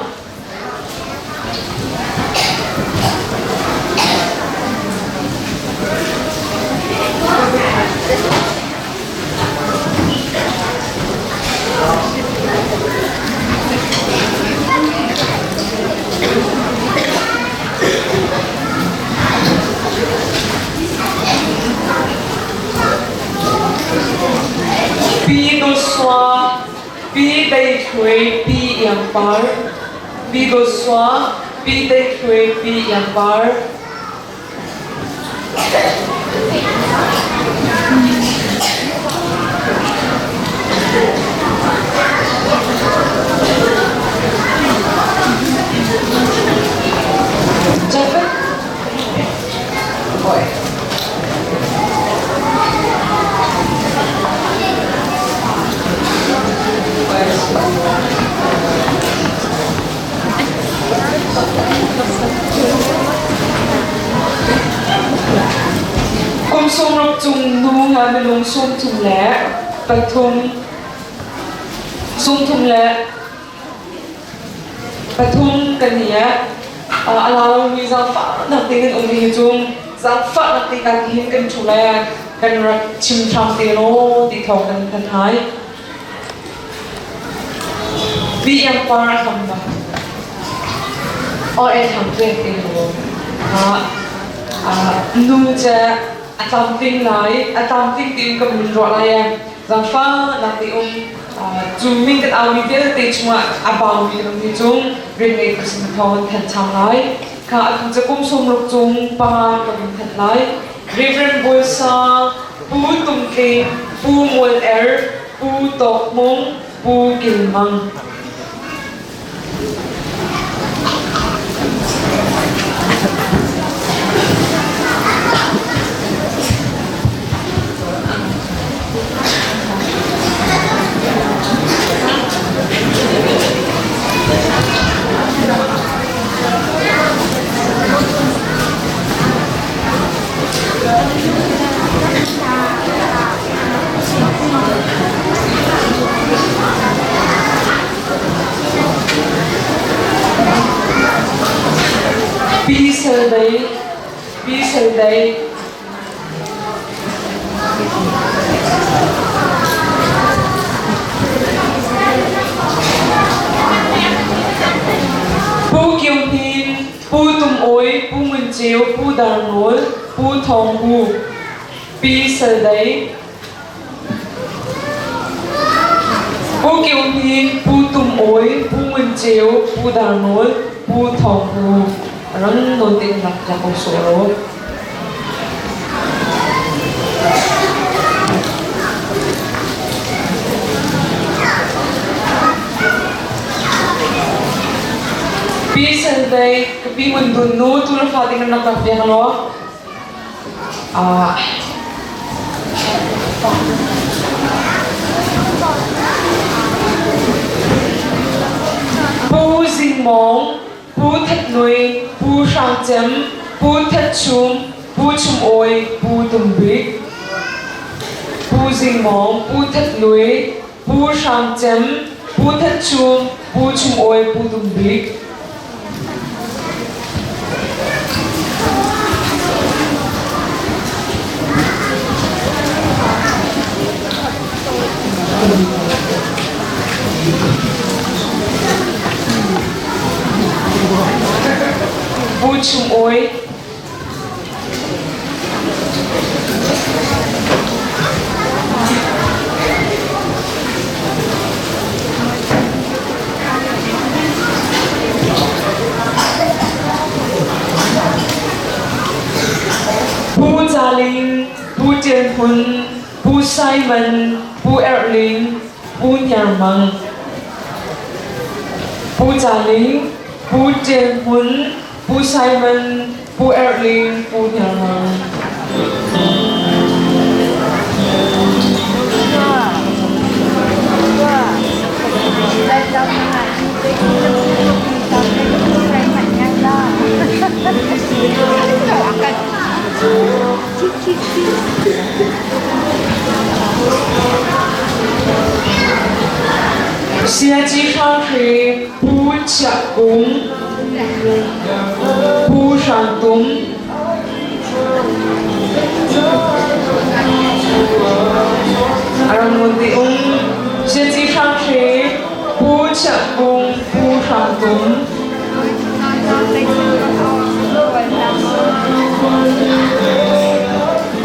Pi Dawt Sua, Pi Dei Thluai, Pi Iang Par. Pi Dawt Sua, Pi Dei Thluai, Pi Iang Par. Kum 60 cung nu he minung 33, 33 kan ni eh. A la lomi zaangfahnak te kan um hi cung zaangfahnak te kan hin kan thu le kan rak chim hram te law ti thawng kan kan hai. Bi yang par a hlam ba. O e tham te te lo. Nu che a tlamtling lai, a tlamtling tiin ka mun ruah lai e. Zaangfahnak te um cu min kan aumi vialte chungah a baumi kan um hi cung rian ngei ka sin thawng an thanh chang lai. Kha atu cu kum 60 cung panga ka min thanh lai. Reverend Bawisa, Pu Tum Tling, Pu Mual Er, Pu Tawk Mung, Pu Kil Mang. Pi Sel Dei, Pi Sel Dei. Pu Kiu Hnin, Pu Tum Awi, Pu Ngun Ceu, Pu Dar Nawl, Pu Thawng Hu, Pi Sel Dei. Pu Kiu Hnin, Pu Tum Awi, Pu Ngun Ceu, Pu Dar Nawl, Pu Thawng Hu. Rang nawn tein rak la ko sawh law. Pi Sel Dei, ka pi Ngun Dun nu tu le fa ding an rak rak piak law. Ah. Pu Zing Mawng, Pu That Nui, Pu Hrang Cem, Pu That Chum, Pu Chum Awi, Pu Tum Bik, Pu Zing Mawng, Pu That Nui, Pu Hrang Cem, Pu That Chum, Pu Chum Awi, Pu Tum Bik. Pu Chum Awi. Pu Ca Ling, Pu Tian Hun, Pu Simon, Pu Erh Ling, Pu Hniar Mang. Pu Ca Ling, Pu Tian Hmun, Pu Simon, Pu Erh Ling, Pu Hniar Mang. Siaci Hrang Hre, Pu Chiah Kung, Pu Hrang Tum, Arangun ti um, Siaci Hrang Hre, Pu Chiah Kung, Pu Hrang Tum.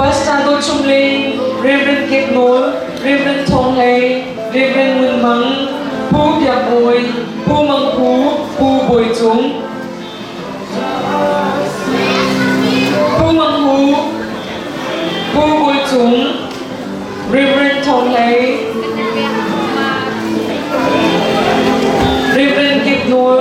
Pastor Do Chum Ling, Reverend Kate Nawl, Reverend Thong Hlei, Reverend Ngun Mang, Pu Biak Bawi, Pu Mang Hu, Pu Bawi Cung. Pu Mang Hu, Pu Bawi Cung, Reverend Thong Hlei, Reverend Kip Nawl,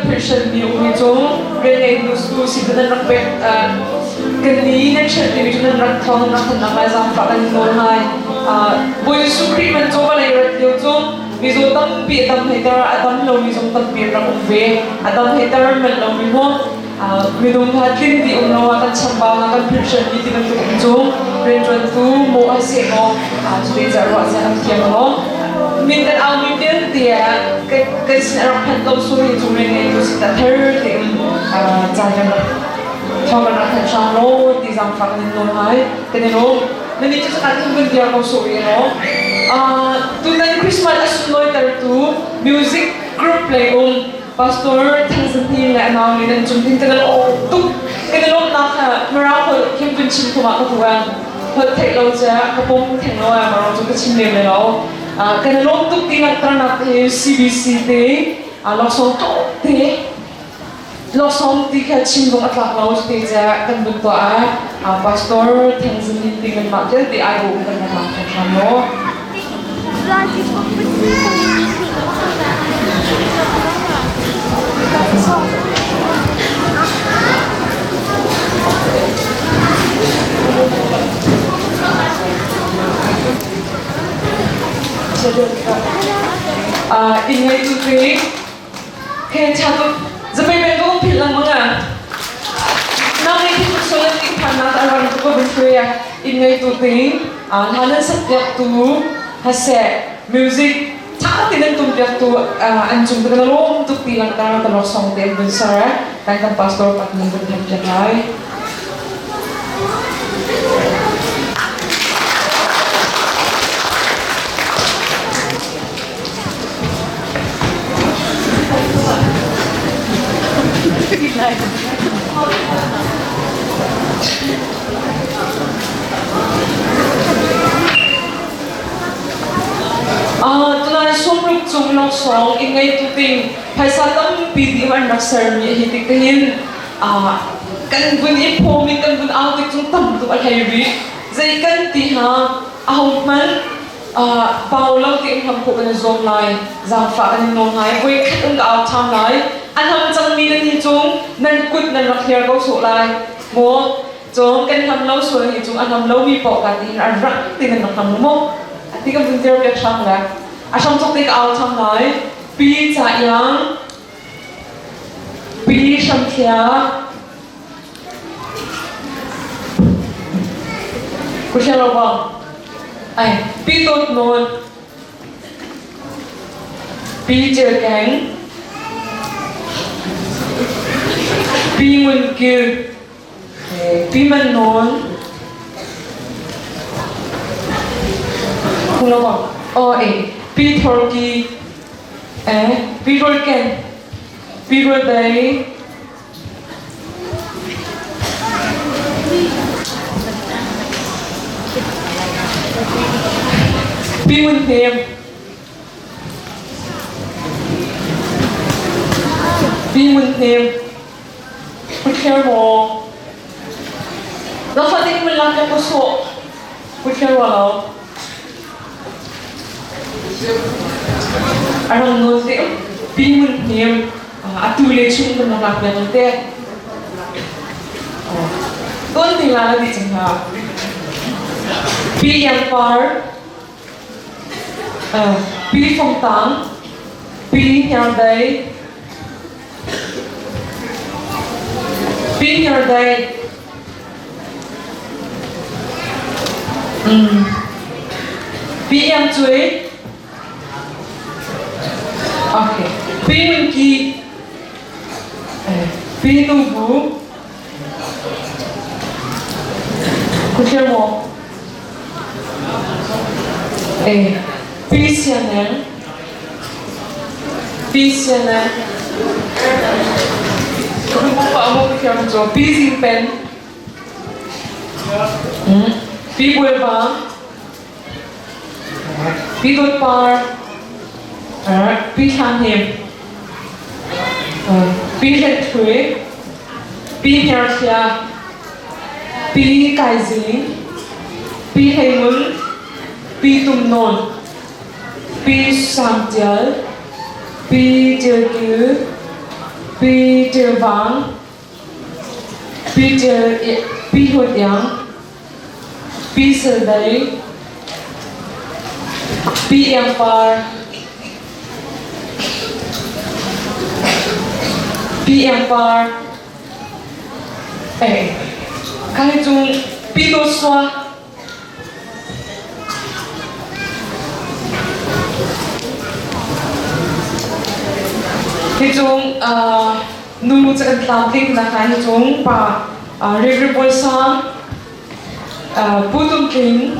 phirhshan mi um hi cu rian ngei nu tu si nan rak pek kan ni nan hrelh mi cu nan rak thawng nan rak than lai zaangfah kan nawl ngai. Bawi Jesuh Khrih man cu vawlei rat lio cu mizaw tampi a dam heiter a dam lomi zong tampi an rak um ve. A dam heiter manh lomi mu minung ha tlin dih um lo ah kan chambau na kan phirhshan mi ti bantuk um cu rianṭuantu maw a seh maw cu te ca ruah zia kan thiam maw min kan au mi vialte ah kan sin a rak phanh ko su hi cu rian ngeitu sin ah ther tein caan kan rak thawng kan rak thanh hram law ti zaangfak nan nawl ngai kan i lawm. Nan nih cu cakhat in vun dir ko sawh rih law. Tutan Christmas a sunlawitertu music group lei um Pastor Thang Za Hnin le a nau nih nan cung hin kan i lawm tuk. Kan i lawmnak kha Mirang holh khin vun chim khum ah ka tuan. Holh theih lo ca ka pom theng lo ah Mirang cu ka chim lem lai lo. Kan i lawm tuk ti langhternak hi CBC te laksawng tlawm te laksawng ti kha chim zong a tlak lo te ca kan vun tuah ah Pastor Thang Za Hnin ti kanmah vialte ai um kan rak lak hram law. In ngeitu te he cha tu zape pe ko phil lengmang ah nang ni thi solan ti phan na ta ran tu ko bin in ngeitu te hla nan sak piak tu hase music tha ti nan tum piak tu an cung te kan lawm tuk ti langtar ta lok song te bun sar kan kan pastor pat nan bun tham piak lai. Tunai sumruk cung laksawng in ngeitu ding phaisa tampi dih an rak sermi hi tik hin kan vun i phawm in kan vun au tik cung tam tuk a hlei rih. Zei kan ti ha aho hmanh pau lo ti hlam khawh kan i zuam lai. Zaangfah kan in nawl ngai. Voi khat um ka au ṭham lai. A hnam cangmi nan hi cung nan kut nan rak hliar ko sawh lai. Maw Cun kan hlam lo sual hi cu a hlam lomi paoh ka tiin a rang ti nan rak hlam mu. A ti kan vun dir piak hram le. A hram cok te ka au cham lai. Pi ca iang pi hram thia ku hria lo bang ai pi tot nawn pi cel keng pi ngun kil Pi Man Nawn Kung lo bang aw e Pi Thor Ki e Pi Rol Ken Pi Rol Dai Pi Ngun Hnem Pi Ngun Hnem Kuther maw? Na fatin mun lang ka kusuk. Kuther wa lo. Arang nawn te pi mun hnem atu le chung kan nak piang te. Ton ti la na di chang ha. Pi yang par Pi Phong Tang, Pi Hniang Dai, Pi Hniar Dai, Pi Iang Cuai, okay. Pi Ngun Ki, Pi Nu Bu, Khuthlir maw? Eh, Pi Sianeng. Pi Sianeng. Ka mo ka thiam cu. Pi Zing Pen. Pi Buai Vang. Pi Dawt Par. Pi Thla Hnem. Pi Hlet Thluai. Pi Hniar Thlia. Pi Kai Zing. Pi Hlei Ngun. Pi Tum Nawn. Pi Sang Tial. Pi Tial Kil. Pi Ṭil Vang, Pi Ṭil Pi Hlawt Iang, Pi Sel Dai, Pi Iang Par, Pi Iang Par, Eh, khai cung Pi Dawt Sua, Hi cung nu cu kan tlamtling nak hna hi cung pa Reverend Bawi Sang, Pu Tum Tling,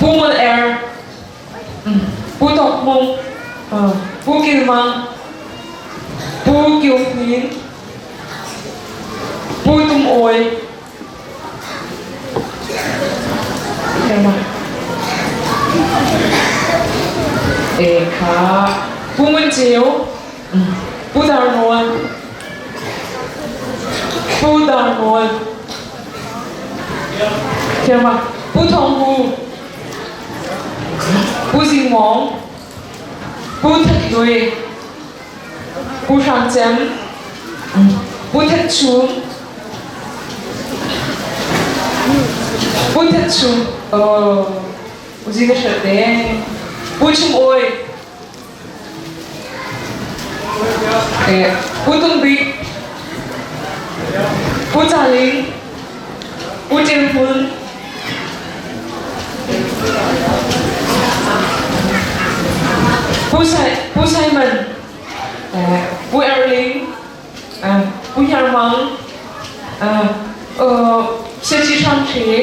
Pu Ngun Er, Pu Tawk Mung, Pu Kil Mang, Pu Kio Hnin, Pu Tum Awi, E kha Pu Ngun Ceu, Pu Dar Nawl, Pu Dar Nawl, Pu Thawng Hu, Pu Zing Mawng, Pu That Nui, Pu Hrang Cem, Pu That Chum, Pu That Chum, oh, Uzi ka hrilh te. Pu Chum Awi, Pu Tung Bik, Pu Ca Ling, Pu Ṭil Hmun, Pu Simon, Pu Erling, Pu Hniar Mang, Saci Hrang Hre,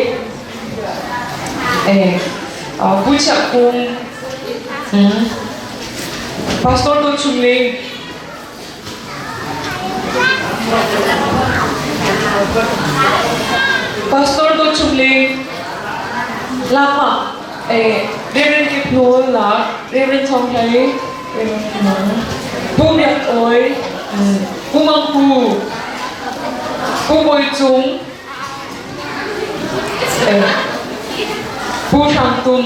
Pu Chiah Kung, Pastor Dawt Chum Ling, Pastor Dawt Chum Ling, Lama, Reverend Kip Nawl la Reverend Thawng Hlei, Pu Biak Awi, Pu Mang Pu, Pu Bawi Cung, Pu Hrang Tum,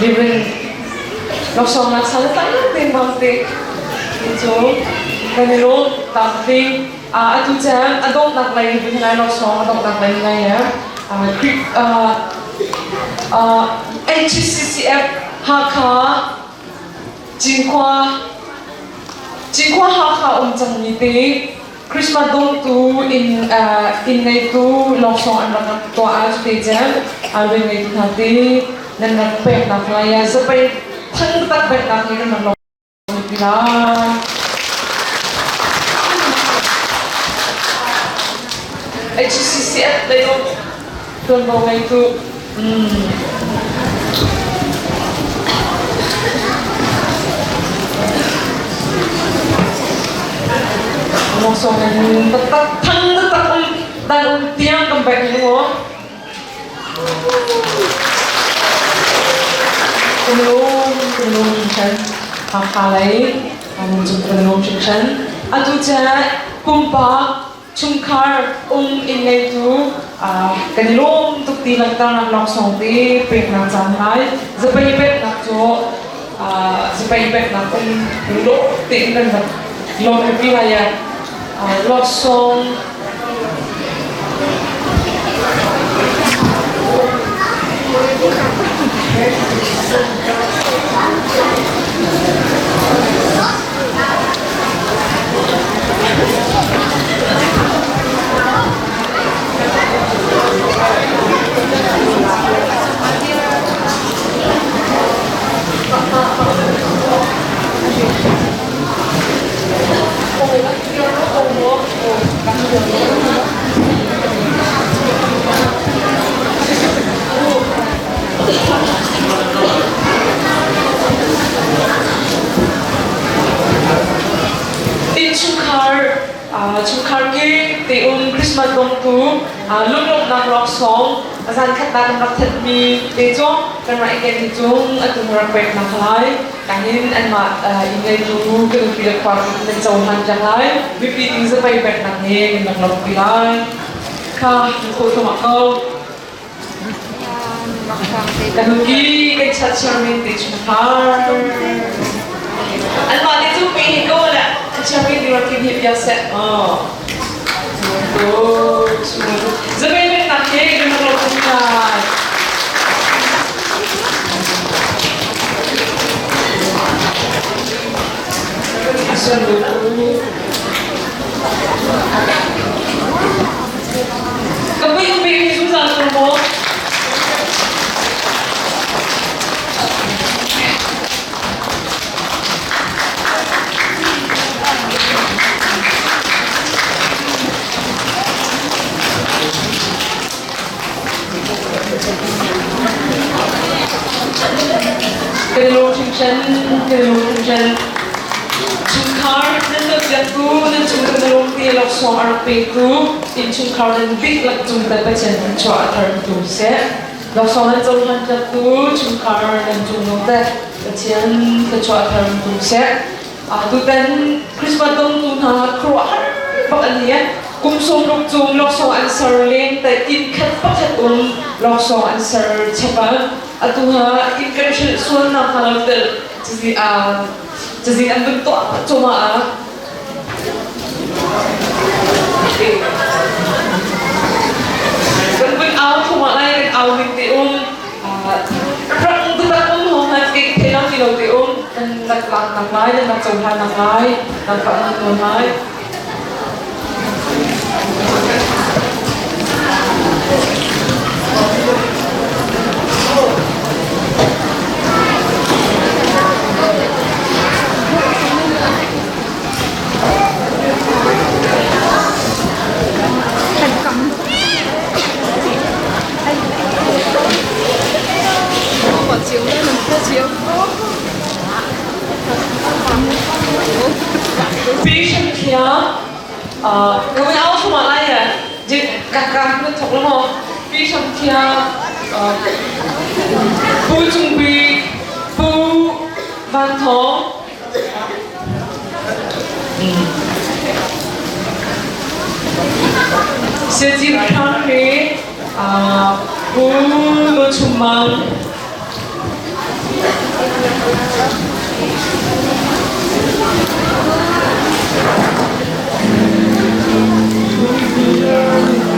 Reverend Laksawng nak sal tam dengmang te cu kan i lawm tam ding. Atu caan a donghnak lei hin lai laksawng a donghnak lei ngai ya. HCCF Hakha Cinkhua Cinkhua Hakha um cangmi te Christmas dongtu inn inn ngeitu laksawng an rak tuah ah cu te cem rian ngeitu hna te nan rak peknak lai ah zapei thang tak peknak he kan rak lawm ti lai. HCCF lei tuanvo ngeitu Laksawng in taktak thang taktak um dan um tiang kan pek ni mu. Kunlung kunlung hringhran Hakha lei an cung kunlung hringhran. Atu cu pumpak chungkhar um inn ngeitu kan i lawm tuk ti langhternak laksawng te peknak caan lai. Zapei peknak cu zapei peknak um lawh tein kan rak lawmhpi lai ah laksawng Innchungkhar chungkhar ki te um Christmas dongtu lunglawmhnak laksawng zan khatnak kan rak thenhmi te cu kan rak i ken cung atu rak peknak lai kahin anmah inn ngeitu kan nupi le khua nan cohlan piak lai mipi ding zapei peknak he kan rak lawmhpi lai kha na khawh thluahmah ko. Kan ki kan chat chairman te chungkhar. Anmah te cu pi hi ko le an chairman ti rak kim hi bia seh. Oh. Zabe men nak ke kan ro kai. Asan lu. Ka pi pi hi zungzal ko maw? Kan i lawm hringhran, kan i lawm hringhran. Chungkhar nan dawtpiaktu, nan cung kan i lawm ti laksawng a rak petu, innchungkhar nan dihlak cung tal Pathian thluachuah a thar tu seh. Laksawng nan cohlan piaktu chungkhar nan cung zong teh Pathian thluachuah a thar tu seh. Tutan Christmas dongtu hna khuaruahhar bak an ni. Kum 60 cung laksawng an ser leng te inn khat pakhat um laksawng an ser chap ah atu ha inn kan hrilh sualnak hnga lo tel cazin an vun tuah cuahmah ah kan vun au thluahmah lai kan au ning te um rang taktak um hong han ke thei lo ti lo te um kan nak lak nak lai nan nak cohlan nak lai nan pak nan tuan lai. Patient khia ka vun au thuma lai ya ka ka na thok lo maw patient khia Pu Cung Bik Pu Van Thawng Siacin Thang he Pu Lo Chum Mang